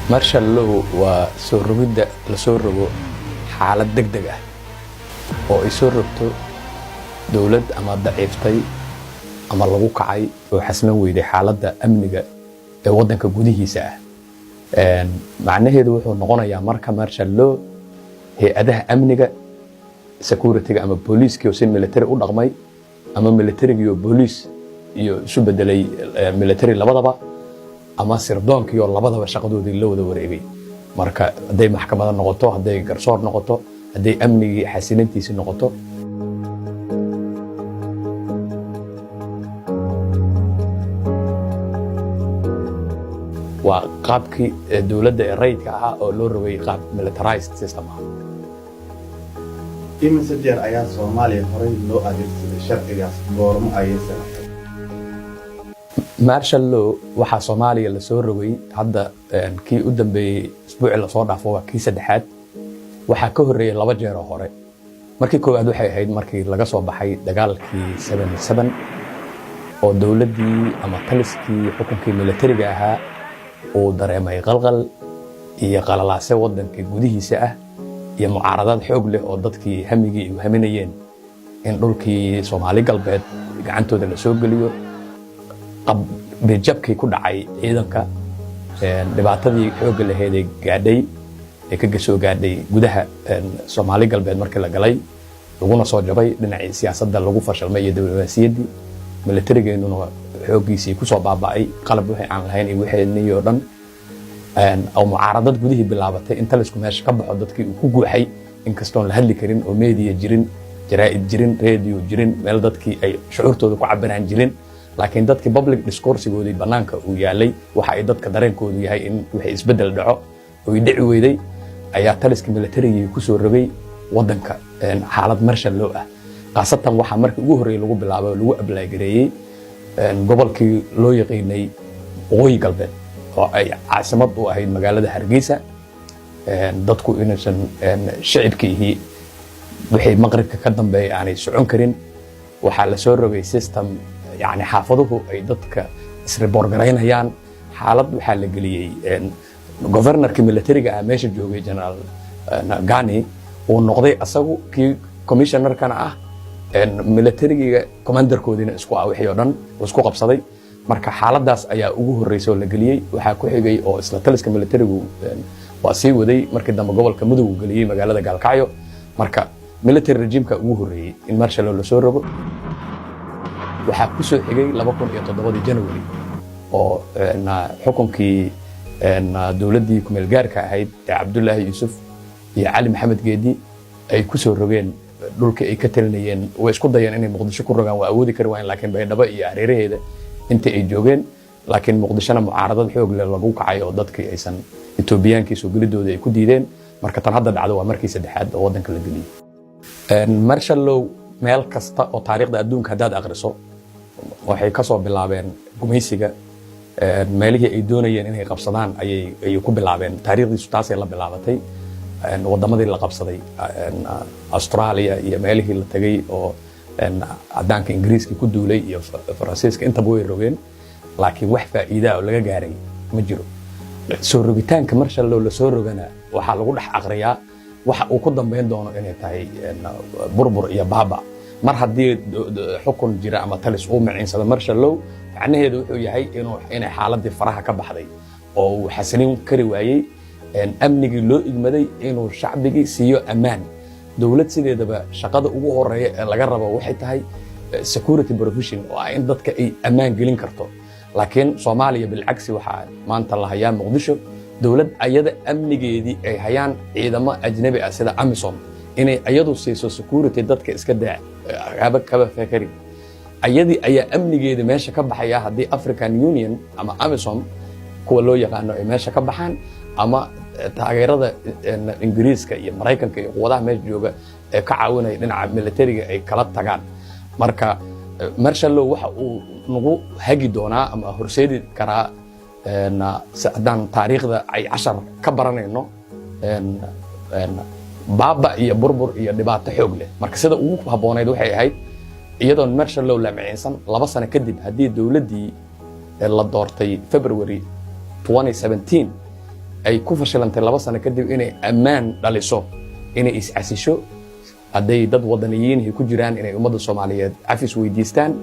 Martial law waa soo rogidda lasoo rogo xaalad deg deg ah oo ay soo rogto dowlad ama daciiftay ama lagu kacay oo xaslan weyday xaaladda amniga ee waddanka gudihiisa ah. Macnaheedu wuxuu noqonayaa marka martial law hay-adaha amniga, security-ga ama booliiskii oo si military u dhaqmay ama militarigii oo booliis iyo isu bedelay military labadaba, ama sirdoonkii oo labadaba shaqadoodii la wada wareegay. Marka hadday maxkamada noqoto, hadday garsoor noqoto, hadday amnigii xasilintiisii noqoto, waa qaabkii dowladda ee rayidka ahaa oo loo rogay qaab militarized system ah. Imise jeer ayaa Soomaaliya horey loo adeegsaday sharcigaas? Goormo ayay sanatay? Martial law waxaa Soomaaliya lasoo rogay hadda kii u dambeeyey isbuucii lasoo dhaafo, waa kii saddexaad. Waxaa ka horreeyey laba jeer oo hore. Markii koowaad waxay ahayd markii laga soo baxay dagaalkii 77 oo dowladdii ama taliskii xukunkii militariga ahaa uu dareemay qalqal iyo qalalaase waddanka gudihiisa ah iyo mucaaradad xoog leh oo dadkii hamigii ay haminayeen in dhulkii Soomaali Galbeed gacantooda la soo geliyo, qabijabkii ku dhacay ciidanka, dhibaatadii xoogga laheyd ee gaadhay ee ka soo gaadhay gudaha Soomaali Galbeed markii la galay, laguna soo jabay dhinacii siyaasadda, lagu fashalmay iyo diblomaasiyaddii, militarigeennuna xooggiisii kusoo baaba'ay, qalab wixii aan lahayn iyo wixeenii oo dhan, oo mucaaradad gudihii bilaabatay in talisku meesha ka baxo. Dadkii uu ku guuxay, inkastoon la hadli karin oo media jirin, jaraa'id jirin, radio jirin, meel dadkii ay shucuurtooda ku cabiraan jirin, laakiin dadkii public discourse-igoodii bannaanka uu yaalay, waxa ay dadka dareenkoodu yahay in wixii isbeddel dhaco oo dhici weyday, ayaa taliska militarigii ku soo rogay waddanka xaalad martial law ah. Khaasatan waxaa markii ugu horreeyey lagu bilaabay oo lagu apply gareeyey gobolkii loo yaqiinay Waqooyi Galbeed oo ay caasimad u ahayd magaalada Hargeysa. Dadku inaysan shicibkiihii wixii maqribka ka dambeeya aanay socon karin. Waxaa la soo rogay system, yani xaafaduhu ay dadka is-report garaynayaan. Xaalad waxaa la geliyey governorkii militariga ah meesha joogay, General Gani, uu noqday asagu kii commissionerkana ah, militarigiga commanderkoodiina isku ah, wixii oo dhan uu isku qabsaday. Marka xaaladaas ayaa ugu horreysay oo la geliyey. Waxaa ku xigay oo isla taliska militarigu waa sii waday markii dambe gobolka Mudug uu geliyey magaalada Gaalkacyo. Marka military regimeka ugu horreeyey in martial law lasoo rogo. Waxaa ku soo xigay 2007-dii January oo xukunkii dowladdii kumeel gaarka ahayd ee Cabdullaahi Yuusuf iyo Cali Maxamed Geedi ay ku soo rogeen dhulkii ay ka talinayeen. Way isku dayeen inay Muqdisho ku rogaan, waa awoodi kari waayeen, laakiin Baydhabo iyo hareeraheeda intii ay joogeen. Laakiin Muqdishona mucaaradad xoog leh lagu kacay oo dadkii aysan Etoobiyaankii soo gelidooda ay ku diideen. Marka tan hadda dhacdo waa markii saddexaad oo waddanka la geliyey martial law. Meel kasta oo taariikhda adduunka haddaad aqriso, waxay ka soo bilaabeen gumaysiga, meelihii ay doonayeen inay qabsadaan ayay ku bilaabeen. Taariikhdiisu taasay la bilaabatay. Wadamadii la qabsaday, Australia iyo meelihii la tegay oo cadaanka Ingiriiska ku duulay iyo Faransiiska, intaba way rogeen, laakiin wax faa'iidaa oo laga gaaray ma jiro. Soo rogitaanka martial law lasoo rogana waxaa lagu dhex aqriyaa waxa uu ku dambayn doono inay tahay burbur iyo baaba. Mar haddii xukun jira ama talis uu maciinsado martial law, macnaheedu wuxuu yahay inay xaaladii faraha ka baxday oo uu xasilin kari waayey amnigii loo igmaday inuu shacbigii siiyo ammaan. Dowlad sideedaba shaqada ugu horeeya ee laga rabo waxay tahay security provision, oo ah in dadka ay ammaan gelin karto. Laakiin Soomaaliya bilcagsi, waxaa maanta la hayaa Muqdisho dowlad ayada amnigeedii ay hayaan ciidamo ajnabi ah sida AMISOM. Inay ayadu siiso security dadka iska daa, haba kaba fekeri. Ayadii ayaa amnigeeda meesha ka baxaya haddii African Union ama AMISOM kuwa loo yaqaano ay meesha ka baxaan, ama taageerada Ingiriiska iyo Maraykanka iyo quwadaha meesha jooga ee ka caawinaya dhinaca militariga ay kala tagaan. Marka martial law waxa uu nagu hagi doonaa ama horseedi karaa, haddaan taariikhda ay cashar ka baranayno, baaba iyo burbur iyo dhibaato xoog leh. Marka sida ugu habboonayd waxay ahayd iyadoon martial law la miciinsan, 2 sano kadib haddii dowladdii la doortay February 2017 Ay ku fashilantay 2 sano kadib inay ammaan dhaliso, inay iscasisho. Hadday dad wadaniyiinhi ku jiraan, inay ummadda Soomaaliyeed cafis weydiistaan.